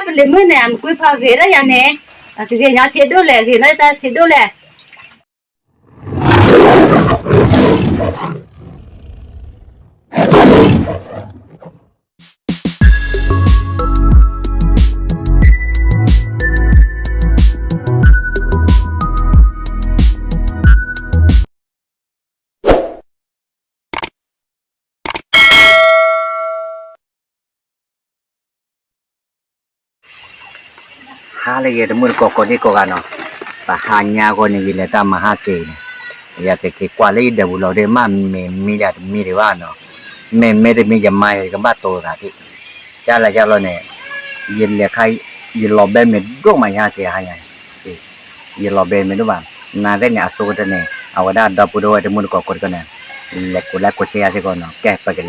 ပလံၤမုၣ်န့ၣ် အမကွံဖီဂ့ၤဒၣ်ယၤန့ၣ်, အတဂ့ၤညီဆံးဒိၣ်လဲၣ်, ဂ့ၤနီၢ်တၢ်ဆံးဒိၣ်လဲၣ်. ဟါလၢယတမုၢ်တကိးကိးဒံကိးဂၤနီၤ, ပဟါညါအဂီၢ်န့ၣ် ယလဲၤတၢ်မၤဟးက့ၤန့ၣ်, ယကက့ၤကွၢ်လၢယဒဲးပူၤလီၤဒီး မ့ၢ်မ့ၢ်မံဒၣ်တမံၤဒံးဘၣ်နီၤ, မ့ၢ်မ့ၢ်တမံၤယမါယကဘၣ်တိၤသးဒံး, ကၢ်လၢကၢ်လီၤန့ၣ်, ယလဲၤခါ, ယလီၤဘဲမ့ၢ်ဒိၣ်မးယဟးက့ၤဟါညါန့ၣ်, ယလီၤဘဲမ့ၢ်ဒိၣ်ဘၣ်, နသ့ၣ်န့ၣ် အဆိကတၢၢ်န့ၣ် အဝဲဒၣ်ဒီပုၢ်ဒီဝဲၢ်တမုၢ်တကိးကိးဒံကိးန့ၣ်, လဲၤကိးလၢကိးဆ့ယါစ့ၢ်ကီးနီၤ, ကဲ, ပက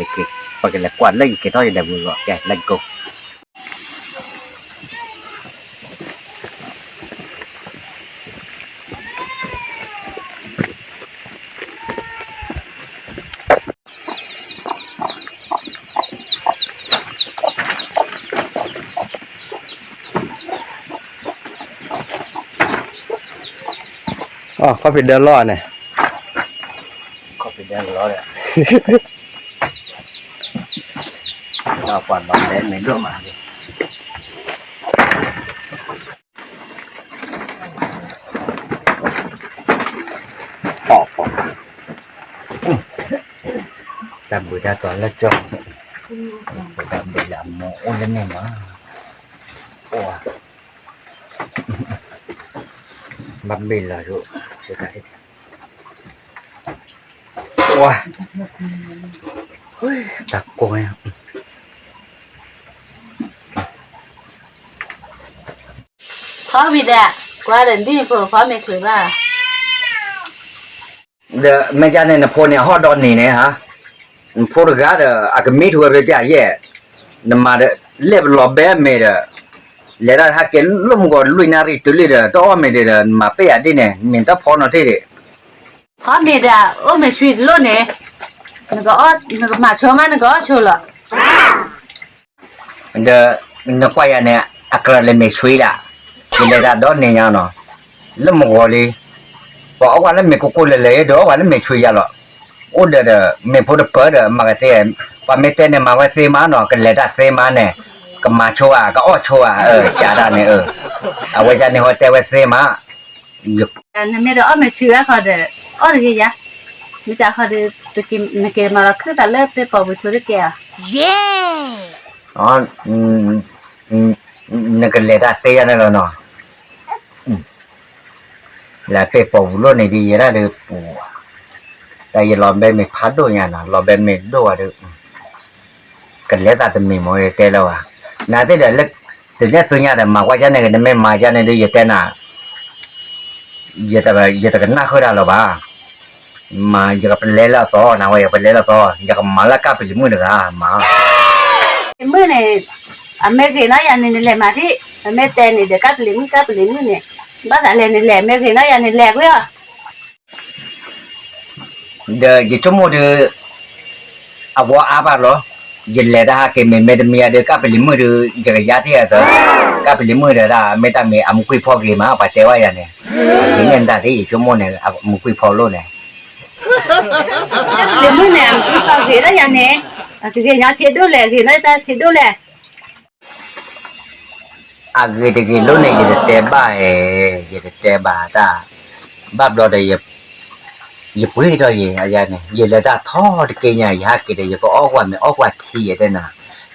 လဲၤကွၢ်လၢယက့ၤထီၣ်ယဒဲးပူၤလီၤ, ကဲ, let's go. ခီၣ်ဖံးဒၢလီၤန့ၣ်, ခီၣ်ဖံးဒၢလီၤဒီး, ဒီးပှၤလီၤဘဲမ့ၢ်ဒိၣ်မးလံ. တၢ်ဘုးတၢ်တီၤလၢကၠီ, တၢ်ဘုးလၢအမိၢ်အိၣ်လၢန့ၣ်မး, အိၣ်, ဘၣ်ဘ့ၣ်လီၤ, ဝါ, တၢ်ကိၢ်, ဖီဝံၤဒီး, ကွၢ်ဒီးဒ်ဖိဖီမ့ၢ်ချုးဘၣ်, ဒီးမ့ၢ်ကၢ်န့ၣ် နဖိန့ၣ် အဟီၣ်ဒီးန့ၣ်န့ၣ်ဧါ, နဖိတဂၤဒီး အကမံထူဝဲဖဲပျၢ်ယဲၢ်, နမၤဒီး လဲၣ်ပလီၤဘဲအမဲာ်ဒီး, လဲၤတၢ်ဟးက့ၤလၢမုၢ်ဂီၤလွံၢ်နၣ်ရံၣ်တုၤလံဒီး တအီၣ်မ့ၤဒံးဒီး နမၤပ့ၢ်ယၤဒ်န့ၣ် မ့ၢ်တၢ်ဖီနီၤတ့ၢ်ဒံး, ဖီမ့ၤဒီး အိၣ်မ့ၤဆှံတလိၣ်န့ၣ်, နကမၤဆိမး နကအီၣ်ဆိလီၤ. ဒီး နကွၢ်ယၤန့ၣ် အကြၢးလၢမ့ၤဆှံဒၣ်, ယလဲၤတၢ်ဒီးန့ၣ်ညါနီၤ, လၢမုၢ်ဂီၤလံ, ပှၤအီၣ်ကွၢ်လၢမ့ၤကိၢ်ကိၢ်လၢၤလၢၤဒီး အီၣ်ကွၢ်လၢမ့ၤဆှံယၤလီၤ, အိၣ်ဒီးဒီး မ့ၤဖိတပၢၢ်ဒီး မၤကသ့, ပှၤမ့ၢ်တဲန့ၣ် မၤဝဲသ့မးနီၤ, ကလဲၤတၢ်သ့မးန့ၣ်, ကမၤဆိဧါ, ကအီၣ်ဆိဧါ, အၢ ကးတၢ်န့ၣ်, အဝဲဒၣ်န့ၣ် ဟိတဲဝဲသ့မး, နမ့ၢ်ဒီးအီၣ်မ့ၤဆှံဝဲဃီဒီး အီၣ်တဂ့ၤယၤ, မ့ၢ်တၢ်ဃီဒီး နက့ၤမၤလီၤခုသးလၢသ့ပိာ်ပူၤဆိတကဲဧါ, နကလဲၤတၢ်သ့ယၤန့ၣ်လီၤနီၤ, လၢသ့ပိာ်ပူၤလိၣ်န့ၣ်ဒ်ယဲဒၣ်ဒီးပူၤ, တၢ်ယလီၤဘဲမ့ၤဖးဒိၣ်ညါနီၤ, လီၤဘဲမ့ၤဒိၣ်ဝဲဒီး ကလဲၤတၢ်တမံၤမ့ၢ်ယတဲလၢၤဘၣ်, နသ့ၣ်ဒီး တုၤန့ၣ်သုညါဒီး မၤကွၢ်ကၢ်န့ၣ် နမ့ၢ်မၤကၢ်န့ၣ်ဒီး ယတဲနၤ, ယတကနၣ်ဃုာ်တၢ်လၢၤဘၣ်, မၤ ယကပလဲလၢအသီ, နဝဲယကပလဲလၢအသီ, ယကမၤလၢကၢ်ပလံၤမုၣ်တဂၤမၤ, ပလံၤမုၣ်န့ၣ် အမ့ၢ်ဂ့ၤနီၢ်ယၤန့ၣ် နလဲၤမၤဒံး, အမ့ၢ်တဲန့ၣ်ဒီး ကၢ်ပလံၤမုၣ် ကၢ်ပလံၤမုၣ်န့ၣ်, ဘၣ်သးလဲၤန့ၣ်လဲၤ, မ့ၢ်ဂ့ၤနီၢ်ယၤန့ၣ်လဲၤကွံာ်အီၤ ဒီးယဆိကမိၣ်ဒီး အဝဲအါဘၣ်လီၤ, ယလဲၤတၢ်ဟးက့ၤမ့ၢ်မ့ၢ်တမံၤအဒီး ကၢ်ပလံၤမုၣ်ဒီး ယကယါထံၣ်အသး, ကၢ်ပလံၤမုၣ်ဒီးဒၣ် မ့ၢ်တၢ်မ့ၢ်အမူကွံာ်ဖီဂ့ၤမး ပှၤတဲဝဲယၤန့ၣ်, ဂ့ၤန့ၢ်နတၢ်သ့ ယဆိကမိၣ်န့ၣ် အမူကွံာ်ဖီလိၣ်န့ၣ်, ကၢ်ပလံၤမုၣ်န့ၣ် အမူကွံာ်ဖီဂ့ၤဒၣ်ယၤန့ၣ်, အတဂ့ၤညီဆံးဒိၣ်လဲၣ်, ဂ့ၤနီၢ်တၢ်ဆံးဒိၣ်လဲၣ် အဂ့ၤတဂ့ၤလိၣ်န့ၣ် ယတတဲဘၣ်ဧဲ, ယတတဲဘၣ်တၢ်, ဘၣ်ဘျီဒီး ယပှ့ၤထီၣ်ယၤန့ၣ် ယလဲၤတၢ်ထီတက့ၢ်ညါ ယဟးက့ၤဒီး ယကအီၣ်ကွၢ်မ့ၤအီၣ်ကွၢ်ထံယတဲနၤ,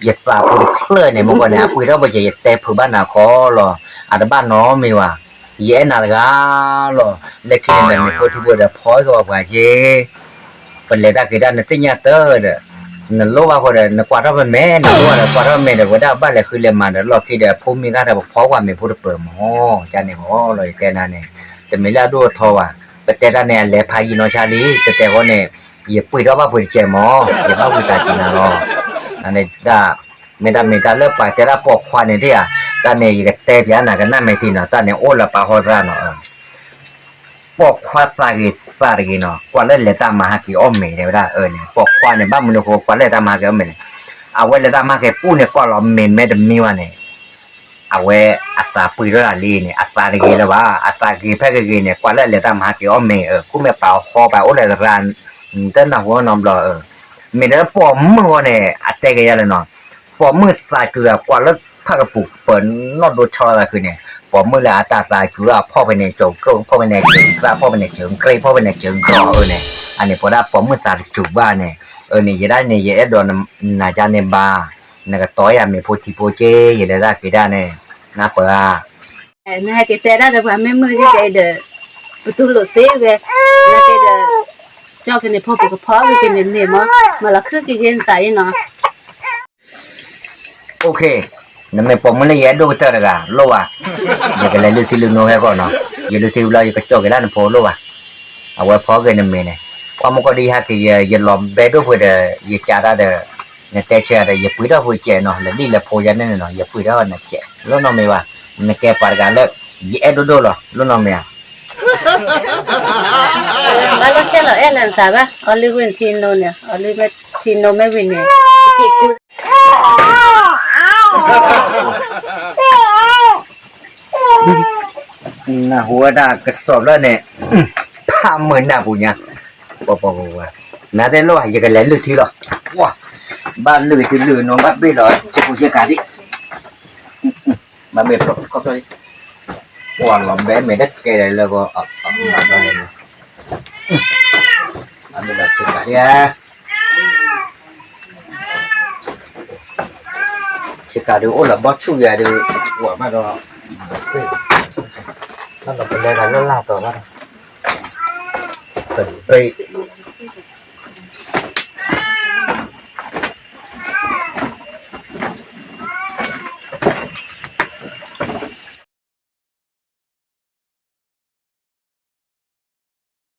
ယသးဖိတဖျၢၣ်န့ၣ် မ့ၢ်ကွၢ်န့ၣ် အပှ့ၤထီၣ်ပကဲ ယတဲဖုးဘၣ်နၤခီလီၤ, အတဘၣ်နီတမံၤဘၣ်, ယအဲၣ်နၤတဂၤလီၤ, လၢခံန့ၣ်ဒီး မ့ၢ်ဖိထံဖိဒီးဖီကဘၣ်ပှၤက့ ပလဲၤတၢ်က့ၤတၢ်နသ့ၣ်ညါတၢ်ဒီး, နလိၣ်ဘၣ်ဃိဒီး နကွၢ်ထီၣ်ပမဲာ်, နလိၣ်ဘၣ်ဒီးကွၢ်ထီၣ်မဲာ်ဒီး ပဝဲဒၣ်ဘၣ်လဲၤဃုလဲၤမၤဒီးလီၢ်ခံဒီး ဖိမ့ၢ်ဂၤဒီး ပဖီကွၢ်မ့ၤဖိတပၢၤမး, ကန့ၣ်ဃီလီၤ ယတဲနၤန့ၣ်, တမ့ၢ်လၢအဒိၣ်အထီဘၣ်, ပတဲတၢ်န့ၣ် အလဲၤဖးယံာ်နီၢ်ဆါလံ, တတဲဃီန့ၣ်, ယပှ့ၤထီၣ်ဘၣ်ပှ့ၤတကဲးမး, ယဘၣ်ဝံသးစူၤနၤလီၤ, တၢ်, မ့ၢ်တၢ်မ့ၢ်တၢ်လၢပှၤတဲဒၣ်ပိာ်ခွါန့ၣ်ဒၣ်ဧါ, တၢ်န့ၣ် ယကတဲပျးနၤကနၣ်မဲာ်ထံနီၤ, တၢ်န့ၣ်အိၣ်လၢပာ်ဟီတရၣ်နီၤ ပိာ်ခွါသးဂ့ၤသးတဂ့ၤနီၤ, ကွၢ်လၢလဲၤတၢ်မၤဟးက့ၤအီၣ်မ့ၤတဲဝဲဒၣ်, အၢန့ၣ် ပိာ်ခွါန့ၣ် ဘၣ်မနုၤအဃိ ကွၢ်လၢလဲၤတၢ်မၤဟးက့ၤအီၣ်မ့ၤန့ၣ်, အဝဲလဲၤတၢ်မၤဟးက့ၤပူၣ်န့ၣ် ကွၢ်လီၤမ့ၤမ့ၢ်တမံၤဘၣ်န့ၣ်, အ အဝဲအသးပှ့ၤထီၣ်တၢ်လံန့ၣ် အသးတဂ့ၤလၢၤဘၣ်, အသးဂ့ၤဖဲဂ့ၤဂ့ၤန့ၣ် ကွၢ်လၢအလဲၤတၢ်မၤဟါက့ၤအီၣ်မ့ၤ အၢ ကူၣ်မဲာ်ပာ်အီၤဟီပာ်အိၣ်လၢသရၣ်, တနၢ်ဟူနီတဘျီ, မ့ၢ်ဒီးပိာ်မုၣ်အဂီၢ်န့ၣ် အတဲက့ၤယၤလၢနီၤ, ပိာ်မုၣ်သးစူၤဒီးကွၢ်လၢဖၣ်ကပူၤပၢၤနီၣ်ဒိဆီလီၤသးခုန့ၣ်, ပိာ်မုၣ်လၢအတၢ်သးစူၤလၢအဖီၣ်ဖဲန့ၣ် ကၠိၤကျိၣ် ဖီၣ်ဖဲန့ၣ် ကၠိၤသၣ် ဖီၣ်ဖဲန့ၣ် ကၠိၤကြ့ ဖီၣ်ဖဲန့ၣ် ကၠိၤဂီၤအၢန့ၣ်, အန့ၣ်ပဝဲဒၣ်ပိာ်မုၣ်သးတစူၤဘၣ်န့ၣ်, အန့ၣ် ယဒၣ်န့ၣ် ယအဲၣ်ဒိးနၤကန့ၣ်ဘၣ်, နကတီၤယၤမ့ၤဖိထံဖိက့ ယလဲၤတၢ်က့ၤဒၣ်န့ၣ်, နၢ်ပၢၢ်ဧါ. နဟဲက့ၤတဲဒၣ်ဒီးပှၤမ့ၢ်မုာ်ဂ့ၤဒီး, ပတူၢ်လိာ်သ့ဝဲ, နက့ၤဒီး, ကၠီၣ်က့ၤန့ၣ်ဖိပကဖီက့ၤန့ၣ်မ့ၢ်မး, မၤလီၤခုက့ၤယဲနသးအံၤနီၤ. အိၣ်ခ့, နမ့ၢ်ပိာ်မုၣ်လၢယအဲၣ်ဒိၣ်ကတၢၢ်တဂၤ လိၣ်ဘၣ်, ယကလဲၤလုၢ်ထံလုၢ်နိဟဲကီၢ်နီၤ, ယလုၢ်ထံဘျီ ယကကၠီၣ်က့ၤလၢနဖိလိၣ်ဘၣ်, အဝဲဖီက့ၤနမ့ၤန့ၣ်, ပှၤမုၢ်ကီၢ်ဒ်ယဟဲက့ၤ ယလီၤဘဲဒိၣ်ပှ့ၤဒီး ယကးတၢ်ဒီး, နတဲဆၢဒီး ယပှ့ၤထီၣ်ဖိကဲးနီၤ လၢဒ်လဲၤဖိယါန့ၣ်နီၤ ယပှ့ၤထီၣ်နကဲး လိၣ်နီတမံၤဘၣ်, နကဲပှၤတဂၤလၢ, ယအဲၣ်ဒိၣ်ဒိၣ်လီၤ လိၣ်နီတမံၤဧါ. ဘၣ်လီၤဆဲးလီၤအဲၣ်လၢနသးဘၣ် အီလုၢ်ဝဲနထံနိန့ၣ် အီလုၢ်ထံနိမ့ၢ်ဝံၤန့ၣ်, နဟူဝဲဒၣ်ကစီၣ်ဖျၢၣ်န့ၣ်, ဖးမုာ်နၢ်ပူၤညါ, ပှၤပှၤပှၤ, နတဲလိၣ် ယကလဲၤလုၢ်ထံလီၤ, ပှၤ, ဘၣ်လုၢ်ထံလုၢ်နိ ဘၣ်ဘ့ၣ်လီၤ ယကူယကၤဒံး, ဘၣ်ဘ့ၣ်ဖျိးခီဖျိ, ပှၤလီၤဘဲမ့ၢ်တကဲလၢဂီၤ, ဘၣ်ဘ့ၣ်လီၤဆ့ကၤဒံးဧါ. ဆ့ကၤဒုးအိၣ်လၢဘီဆူၣ်ယၤဒုး, ပှၤဘၣ်ဒီး, ဘၣ်ဒီးပလဲၤဂၤလၢလၢ်တီၤဘၣ်ဒီး, ပဘ့ၣ်